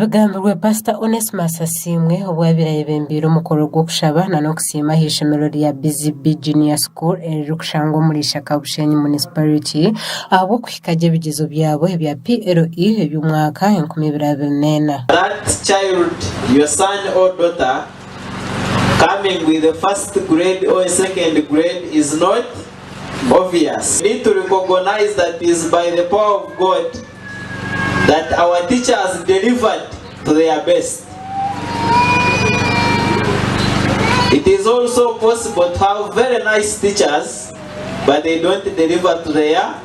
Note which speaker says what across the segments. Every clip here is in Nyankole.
Speaker 1: bigambirwe Pasita Onesmus Asiimwe obu abaire ayebembeire omukoro gw'okushaba n'okusiima aha ishomero rya Busy Bee Junior School eririkushangwa omuri Ishaka Bushenyi Municipality ahabw'okuhika gye ebigyezo byabo ebya PLE eby'omwaka 2024.
Speaker 2: That child, your son or daughter, coming with a first grade or a second grade is not obvious. We need to recognize that it is by the power of God that our teachers delivered to their best. It is also possible to have very nice teachers but they don't deliver to their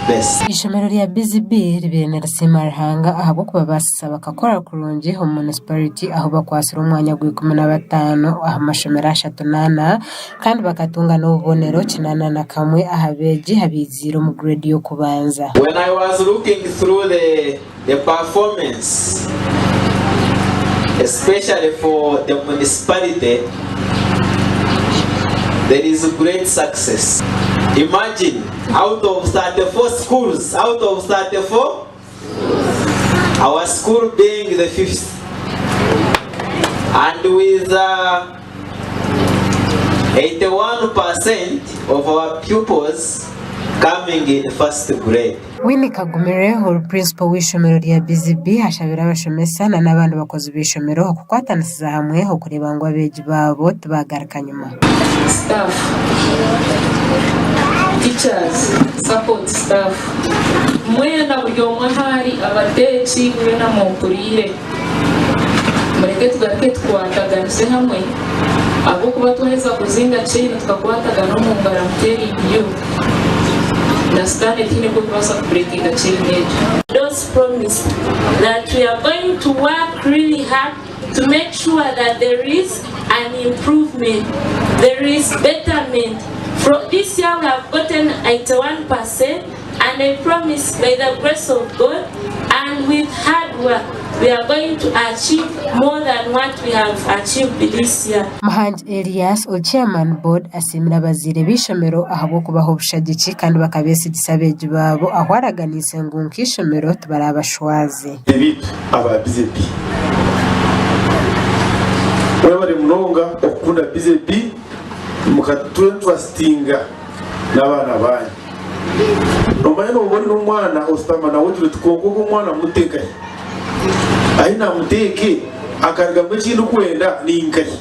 Speaker 2: best.
Speaker 1: Eishomero rya Busy Bee ribaire nirisiima Ruhanga ahabw'okubabaasisa bakakora kurungi omu munisiparite ahu bakwatsire omwanya gw'ikumi na bataano aha mashomero 34 kandi bakatunga n'obubonero 81 aha beegi abaiziire omu gureedi y'okubanza.
Speaker 2: When I was looking through the the performance especially for the municipality there is great success. Imagine out of 34 schools, out of 34 our school being the fifth and with uh, 81% of our pupils coming in first grade.
Speaker 1: Winnie Kagumire ori Principal w'eishomero rya Busy Bee ashabire abashomesa na n'abandi bakozi b'eishomero okukwatanisiza hamwe okureeba ngu abeegi baabo tibagaruka nyima.
Speaker 3: Staff, teachers, support staff mwena buri omwe ahu ari abateeki mwena mumpuriire. Mureke tugaruke tukwataganise hamwe ahabw'okuba twaheza kuzinga chain tukakwatagana omu ngaro I'm telling you na sitaane tihaine oku erikubaasa ku breakinga chain egyo.
Speaker 4: Those promise that we are going to work really hard to make sure that there is an improvement, there is betterment. From this year we have gotten 81% and I promise by the grace of God and with hard work we are going to achieve more than what we have achieved this year.
Speaker 1: Muhangi Elias ori Chairman Board asiimire abazaire b'eishomero ahabw'okubaha obushagiki kandi bakabesigisa abeegi baabo ahu araganiise ngu nk'eishomero tibarabashwaze.
Speaker 5: Ebeitu aba Busy Bee mwebare munonga okukunda Busy Bee mukatwentrustinga n'abaana banyu. Nomanya noba ori n'omwana oshutama nawe ogira oti kwonka ogu omwana mute nkahi? Ahi namuteeke akarugamu eki ndikwenda ni nkahi?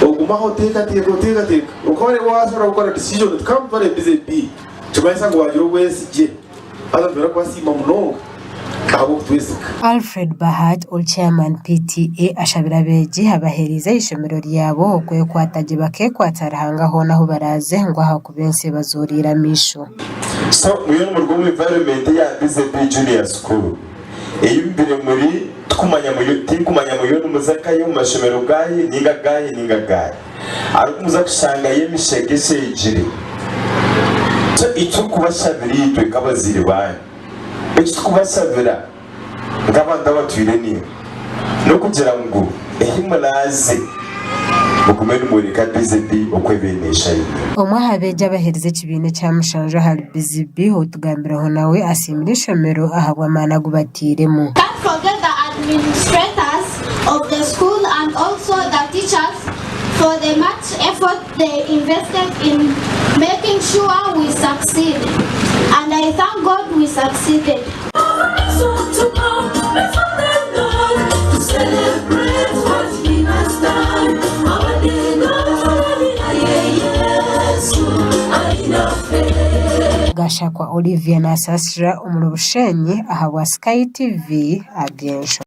Speaker 5: Ogume aho oteekateeka oteekateeka kwonka wareeba washaraho kukora decision oti kamutware Busy Bee nikimanyisa ngu wagira obwesigye. Haza nitwenda kubasiima munonga ahabw'okutwesiga.
Speaker 1: Alfred Bahat ori Chairman PTA ashabire abeegi abaheereize aha ishomero ryabo okwekwata gye bakeekwatsa Ruhanga hoona ahu baraaze ngu ahakuba ensi ebazooriire amaisho.
Speaker 6: So mwine muri omu environment eya Busy Bee Junior School eyi mubire muri tikumanya muyo tinkumanya muyo nimuza nkahi omu mashomero gaahi ninga gaahi ninga gaahi Ahabw'okuba nimuza kushangayo emishega esheegire. So eki turikubashabira itwe nk'abazaire baanyu, eki turikubashabira nk'abantu abatwire naimwe, n'okugira ngu ehi muraaze mugume nimworeka Busy Bee oku ebaire neeshaine.
Speaker 1: Omwe aha beegi abaheerize ekibiina ekya mushanju ahari Busy Bee ou tugambireho nawe asiimire eishomero ahabw'amaani agu batairemu.
Speaker 7: Can't forget the administrators of the school and also the teachers for the much effort they invested in making sure we succeed and I thank God we succeeded.
Speaker 1: Gashakwa Olivia nasaasira omuri Bushenyi ahabwa Sky TV ag'ensho.